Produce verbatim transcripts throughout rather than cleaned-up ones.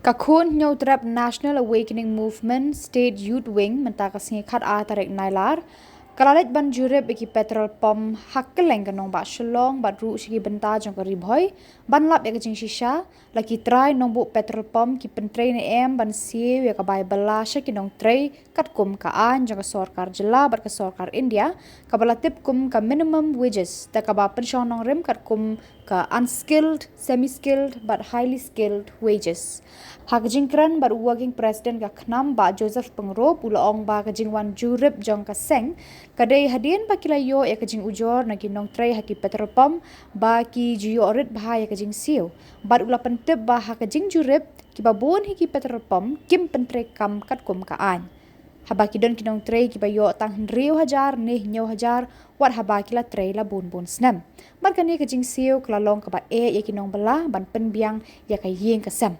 Ka Khun Hynñiewtrep National Awakening Movement State Youth Wing mynta ka sngi khatar tarik Nailar ka la leit ban jurip ïa ki petrol pump ha kylleng ka nongbah Shillong bad ruh sha ki bynta jong ka Ri Bhoi ban lap ïa ka jingshisha. La ki trai nongbuh petrol pump ki pyntrei ne em ban siew ïa ka bai bylla sha ki nongtrei katkum ka aiñ jong ka sorkar jylla bad ka sorkar India kaba la tip kum ka minimum wages, da kaba pynshong nongrim katkum ka unskilled, semi-skilled bad highly skilled wages. Ha ka jingkren bad u working president ka KHNAM, Bah Joseph Pyngrope, u la ong ba ka jingwan jurip jong ka seng ka dei hadien ba ki la ïoh ïa ka jingujor na ki nongtrei ha ki petrol pump ba ki ju ïoh rit bha ïa ka jingsiew. Bad u la pyntip ba ha ka jingjurip, kiba bun hi ki petrol pump kim pyntrei kam katkum ka aiñ. Haba ki don ki nongtrei kiba ïoh tang hynriew hajar ne hynñiew hajar, wat haba ki la trei la bun bun snem. Bad kane ka jingsiew ka la long kaba eh ïa ki nongbylla ban pynbiang ïa ka ïing ka sem.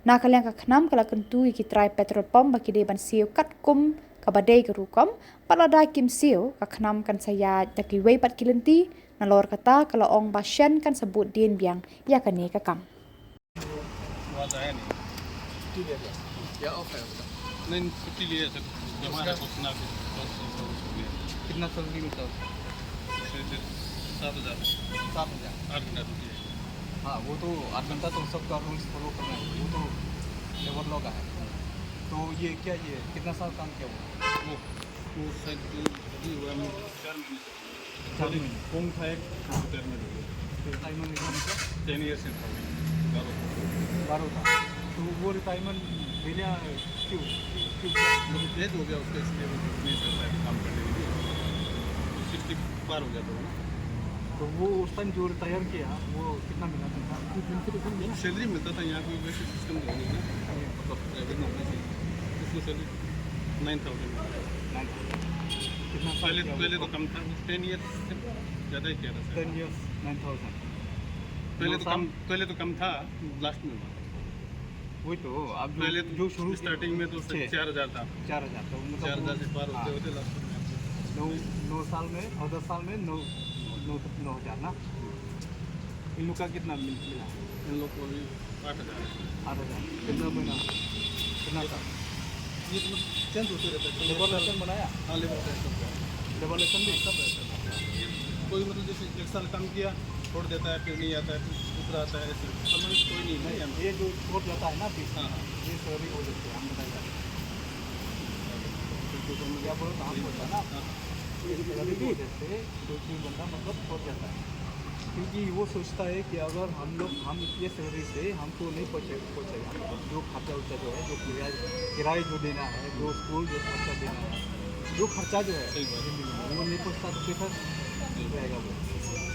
Na ka liang ka KHNAM ka la kyntu ïa ki trai petrol pump ba ki dei ban siew katkum kaba dei ka rukom, bad lada kim siew, ka KHNAM kan sa ïaid da kiwei pat ki lynti. Nalor kata ka la ong ba shen kan sa bud dien biang ïa kane ka kam. वहाँ तो है नहीं। छुट्टी ले लिया। क्या ऑफ है उसका? नहीं, छुट्टी लिया है सर। जमा है उसका? कुछ ना कुछ, बस, बस, बस, छुट्टी है। कितना सैलरी मिलता है उसका? सैलरी सात हज़ार। सात हज़ार? आठ घंटा ड्यूटी है। हाँ, वो तो आठ घंटा तो सबका रूल्स फॉलो करना है, वो तो लेबर लॉ का है। तो ये क्या, ये कितना साल काम किया वो? वो, वो शायद अभी हुआ है, चार महीने से। चार महीने। कौन था एक, हाँ। रिटायरमेंट हो गया। रिटायरमेंट हो गया मतलब? टेन ईयर्स से था वो, बारह साल। बारह था। तो वो रिटायरमेंट ले लिया क्यों? क्यों क्या? मतलब एज हो गया उसका, इसलिए वो नहीं कर पाया काम करने के लिए। सिक्सटी पार हो गया था वो। तो वो उस टाइम जो रिटायर किया, वो कितना मिला था? सैलरी मिलता था, यहाँ कोई वैसे सिस्टम तो नहीं था, मतलब प्राइवेट नौकरी थी, उसमें सैलरी नाइन थाउजेंड। नाइन थाउजेंड। कितना साल पहले, किया पहले तो वो? कम था, टेन ईयर्स से ज़्यादा ही किया था सर। टेन ईयर्स, नाइन थाउजेंड। पहले नौ तो साल? कम, पहले तो कम था, लास्ट में हुआ। वही तो, अब जो, पहले तो जो शुरू किया स्टार्टिंग में तो छः। चार हज़ार था। चार हज़ार, तो मतलब चार हज़ार वो, से पार होते हाँ। होते लास्ट में। नौ, नौ साल में और दस साल में नौ, नौ, नौ हज़ार ना? इन लोग का कितना मिल-, मिला? इन लोग को भी आठ हज़ार। आठ हज़ार। कितना महीना? कितना साल? ये तो मतलब चेंज होते रहता है। लेबर लाइसेंस बनाया? हाँ, लेबर लाइसेंस सब है। लेबर लाइसेंस भी? सब है, सब है। ये कोई मतलब जैसे एक साल काम किया, छोड़ देता है, फिर नहीं आता है, फिर दूसरा आता है, ऐसे परमानेंट कोई नहीं है। नहीं, ये जो छोड़ जाता है ना अभी, हाँ, हाँ। ये सैलरी हो जाती है, हम बताइए। तो जो तुम क्या बोलो, काम करता है ना, हाँ। ये सैलरी हो जाते हैं, कोई कोई बंदा मतलब छोड़ जाता है, क्योंकि वो सोचता है कि अगर हम लोग, हम ये सैलरी से हमको नहीं पहुँचे, पहुँचेगा, मतलब जो खर्चा उर्चा जो है, जो किराया, किराया जो देना है, जो स्कूल जो खर्चा देना है, जो खर्चा जो है, सही बात। जिंदगी में, वो नहीं पहुँचता तो कैसा रहेगा वो?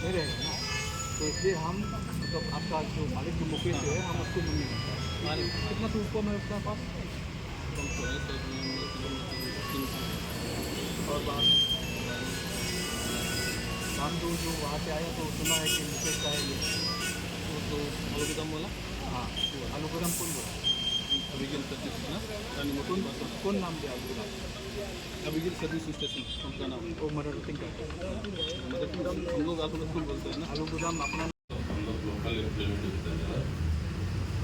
नहीं रहेगा ना। तो इसलिए हम, मतलब आपका जो मालिक जो मुकेश जो है, हम उसको नहीं मानते। मालिक। कितना तो ऊपर में उसका पास? और बाहर हम जो, जो वहाँ से आया तो सुना है कि मुकेश का है ये। वो तो आलू गोदाम वाला? हाँ, आलू गोदाम कौन बोला? अभिगिल सर्विस ना? कौन, कौन नाम दिया आलू गोदाम? अभिगिल सर्विस स्टेशन, उनका नाम। वो मदर सिंह का। मदर सिंह, हम लोग आलू गोदाम बोलते हैं ना। आलू गोदाम अपना हम लोग लोकल एम्प्लॉयमेंट देते हैं ना,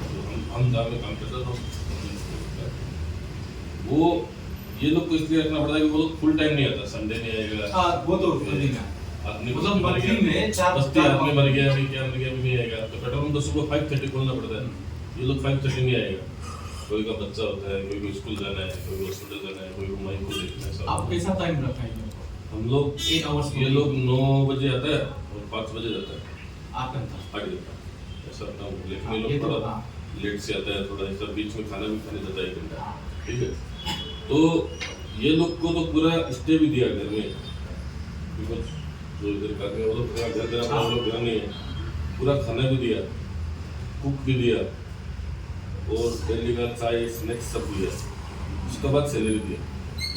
तो हम, हम जहाँ पे काम करते हैं, तो वो, ये लोग को इसलिए रखना पड़ता है कि वो लोग फुल टाइम नहीं आता, संडे नहीं आएगा। हाँ, वो तो नहीं ना। आदमी मतलब बस्ती मंथली में चार, बस्ती चार आदमी मर गया, अभी क्या मर गया, अभी नहीं आएगा। तो पेट्रोल पंप तो सुबह फ़ाइव थर्टी खोलना पड़ता है ना, ये लोग फ़ाइव थर्टी नहीं आएगा। कोई का बच्चा होता है, कोई को स्कूल जाना है, कोई को हॉस्पिटल जाना है, कोई को माई को देखना है, सब। आप कैसा टाइम रखा है इन लोग को? हम लोग, एट आवर्स ये लोग नौ बजे आता है और पाँच बजे जाता है। आठ घंटा। आठ घंटा। ऐसा अपना, लेकिन हाँ, ये लोग ये तो, थोड़ा हाँ। लेट से आता है, थोड़ा ऐसा बीच में खाना भी खाने जाता है एक घंटा। हाँ। ठीक है? तो ये लोग को तो पूरा स्टे भी दिया घर में। बिकॉज़ जो इधर का है, वो लोग पूरा घर, घर अपना, हाँ। वो लोग घर नहीं है। पूरा खाना भी दिया, कुक भी दिया, और डेली का चाय, स्नैक्स सब दिया। उसके बाद सैलरी दिया।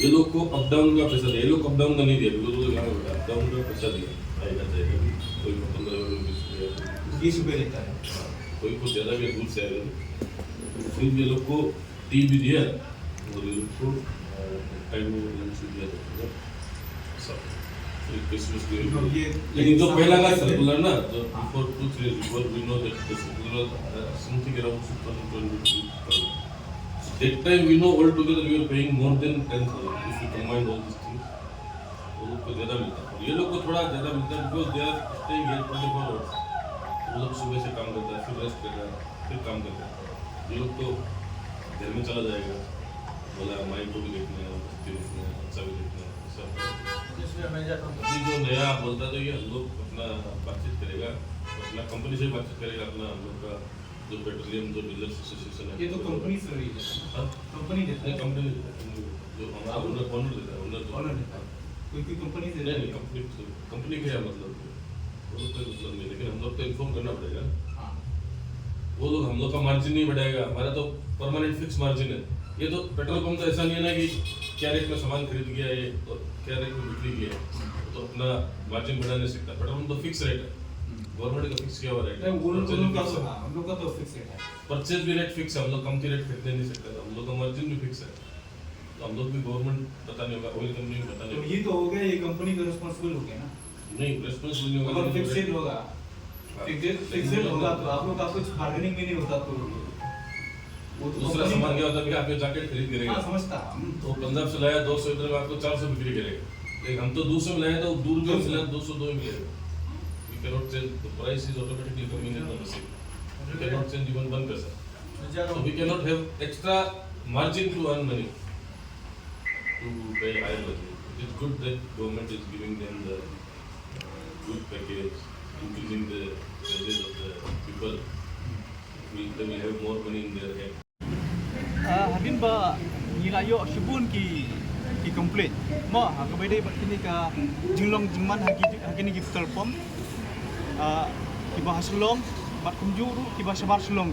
ये लोग को अप डाउन का पैसा दिया, ये लोग को अप डाउन का नहीं दिया, बिकॉज़ वो लोग यहाँ पे अप डाउन का पैसा दिया, आएगा जाएगा, कोई पन्द्रह रुपये, बीस रुपये। बीस रुपये लेता है। हाँ, कोई को ज़्यादा भी दूर से आएगा। फिर ये लोग को टी भी दिया, और ये लोग को, अ, टाइम में लंच भी दिया था, सब। फिर क्रिसमस डे भी। ये लेकिन जो पहला का सर्कुलर ना, जो हाँ। Before two, three, before we know that the circular, uh, something around two thousand twenty-two, That time we know altogether we are paying more than ten thousand if we combine all these things. वो लोग को ज़्यादा मिलता है और ये लोग को थोड़ा ज़्यादा मिलता है because they are staying here twenty four hours. वो लोग सुबह से काम करता है, फिर रेस्ट करता है, फिर काम करता है. ये लोग तो घर में चला जाएगा, बोला माई को भी देखना है, बच्चे देखना है, बच्चा भी देखना है, सब. अभी जो नया बोलता तो ये हम लोग अपना बातचीत करेगा, अपना कंपनी से बातचीत करेगा, अपना हम लोग का जो पेट्रोलियम जो डीलर्स एसोसिएशन है. ये तो कंपनी से रही है. हाँ? कंपनी देता है. कंपनी देता है, जो हमारा ओनर, ओनर देता है, ओनर जो ओनर देता है. कोई कोई कंपनी से नहीं, नहीं, कंपनी तो, कंपनी का मतलब वो लोग का मतलब नहीं, लेकिन हम लोग तो इन्फॉर्म करना पड़ेगा. हाँ. वो लोग, हम लोग का मार्जिन नहीं बढ़ाएगा, हमारा तो परमानेंट फिक्स मार्जिन है. ये तो पेट्रोल पंप तो ऐसा नहीं है ना कि क्या रेट में सामान खरीद गया ये और क्या रेट में बिक्री गया है, तो अपना मार्जिन बढ़ा नहीं सकता. पेट्रोल पंप तो फिक्स रेट है, गवर्नमेंट का फिक्स किया हुआ रेट है. हम लोग का तो फिक्स रेट है. परचेज भी रेट फिक्स है, हम लोग कमती रेट खरीदने नहीं सकते, तो हम लोग का मार्जिन भी फिक्स है. तो हम लोग भी गवर्नमेंट पता नहीं होगा, ऑयल कंपनी भी पता नहीं होगा. ये तो हो गया, ये कंपनी का रिस्पॉन्सिबल हो गया ना. नहीं, रिस्पॉन्सिबल नहीं होगा, फिक्स रेट होगा. फिक्स रेट होगा तो आप लोग का कुछ बार्गेनिंग भी नहीं होता. तो दूसरा सामान क्या होता है कि आप ये जैकेट खरीद के रहेगा, समझता. तो पंजाब से लाया दो सौ, इधर आपको चार सौ बिक्री करेगा. लेकिन हम तो दो सौ में लाए तो दूर में मिला, दो सौ दो में मिलेगा. We cannot change, the price is automatically coming in the machine. We cannot change even one paisa. So we cannot have extra margin to earn money to pay higher budget. It is good that government is giving them the uh, good package, increasing the wages of the people. We, they will have more money in their hand. Hadien ba ngi la ïoh shibun ki ki complaint mo ha kaba ïadei bad kine ka jinglong jingman ha kine ki petrol pump kiba ha Shillong bad kumjuh ruh kiba shabar Shillong.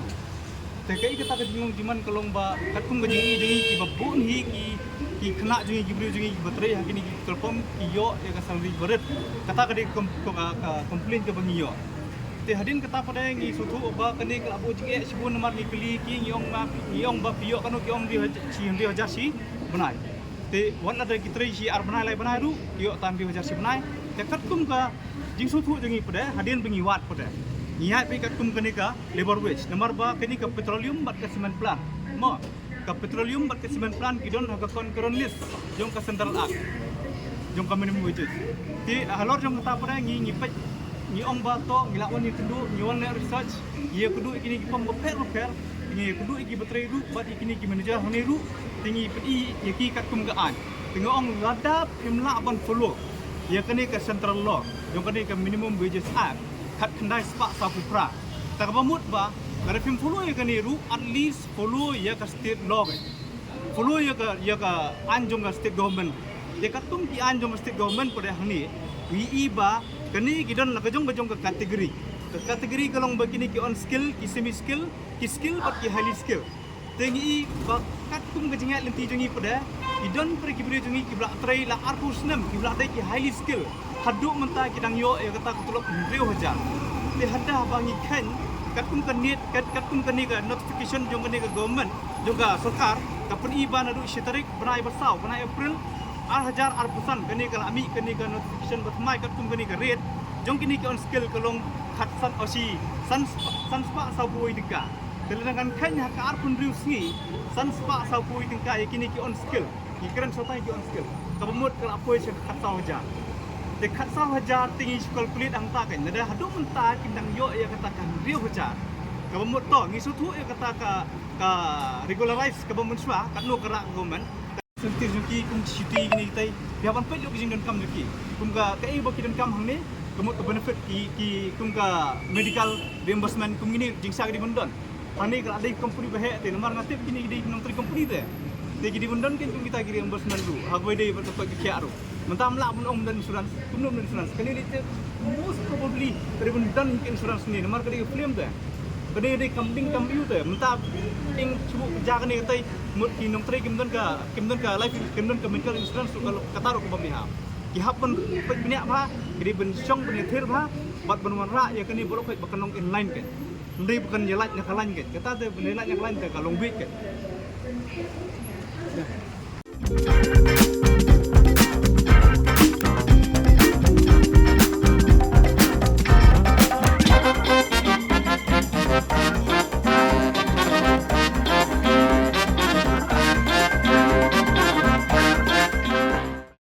Te kaei kata ka jinglong jingman ka long ba katkum ka jingïohi jong ngi kiba bun hi ki ki khynnah jong ngi, ki briew jong ngi kiba trei ha kine ki petrol pump ki ïoh ïa ka salary barit. Kata ka dei ka complaint kaba ngi ïoh. Te hadien kata pat ngi sngewthuh ba kane ka la buh jingeh shibun namar ngi kylli ki, ngi ong ba phi ïoh kano, ki ong hynriew hajar shi bnai. Te wat la da ki trei shi ar bnai lai bnai ruh ki ïoh tang hynriew hajar shi bnai. Te katkum ka jingsngewthuh jong ngi pat hadien ba ngi wad pat ngi ïaid pat katkum kane ka labour wage namar ba kane ka petroleum bad ka cement plant mo. Ka petroleum bad ka cement plant ki don ha ka concurrent list jong ka Central Act jong ka minimum wages. Te halor jong kata pat ngi ngi peit ngi ong ba to ngi la wan ïakynduh, ngi wan leh research, ngi ïakynduh ïa kine ki pump bapher bapher, ngi ïakynduh ïa ki ba trei ruh bad ïa kine ki manager hangne ruh. Te ngi peit ïa ki katkum ka aiñ. Te ngi ong lada phim lah ban follow ïa kane ka central law jong kane ka Minimum Wages Act khatkhyndai spah sawphew phra. Te kaba mut ba lada phim follow ïa kane ruh, at least follow ïa ka state law, follow ïa ka, ïa ka aiñ jong ka state government. Te katkum ki aiñ jong ka state government pat hangne ngi i ba kane ki don la ka jong ka jong ka category. Ka category ka long ba kine ki unskilled, ki semi skill, ki skill bad ki highly skill. Te ngi i ba katkum ka jingïaid lynti jong ngi pat ki don pat ki briew jong ngi kiba la trei la arphew snem, kiba la dei ki highly skill. Haduh mynta ki dang ïoh ïa kata ka tulop hynriew hajar. Te haba ngi kheiñ katkum ka NEET, katkum kane ka notification jong kane ka government, jong ka sorkar, ka pyni ba naduh shi tarik bnai ba saw, bnai April ar hajar arphew san, kane ka la mih kane ka notification ba thymmai katkum kane ka rate jong kine ki unskilled ka long khatsan, o shi san spah, san spah sawphew tyngka. Te lada ngan kheiñ ha ka arphew hynriew sngi, san spah sawphew tyngka ïa kine ki unskilled. Ngi kren shata ïa ki unskilled. Kaba mut ka la poi sha khatsaw hajar. Te khatsaw hajar te ngi shu calculate hangta kan. Lada haduh mynta kim dang ïoh ïa kata ka hynriew hajar. Kaba mut to ngi sngewthuh ïa kata ka, ka regularize kaba mynshuwa katno ka rah government. Facilities jong ki kum ki shuti kine kitai. Phi hap ban peit lut ka jingdonkam jong ki. Kum ka, kaei ba ki donkam hangne, ka mut ka benefit ki, ki kum ka medical reimbursement kum kine jingshah ki dei ban don. Hangne ka la dei company ba heh te namar nga tip kine ki dei ki nongtrei company te. Te ki dei ban don kum kita ki reimbursement ruh. Ha kaba ïadei bad ka koit ka khiah ruh. Mynta ym lah ban ong don insurance, kumno don insurance. Kane dei te most probably ka dei ban don ka insurance ne namar ka dei ka film te. Ka dei, dei kam ding kam ïoh te. Mynta ing shu ja kane katai mut ki nongtrei kim don ka, kim don ka life, kim don ka medical insurance ruh, kata ruh kaba mih ha. Ki hap ban peit bniah bha, ki dei ban shong ban ïathir bha bad ban wanrah ïa kane baroh khoit ba kan long in line kan. Ym dei ba kan ïalait na ka line kan. Kata te ban ïalait na ka line te ka long beit kan.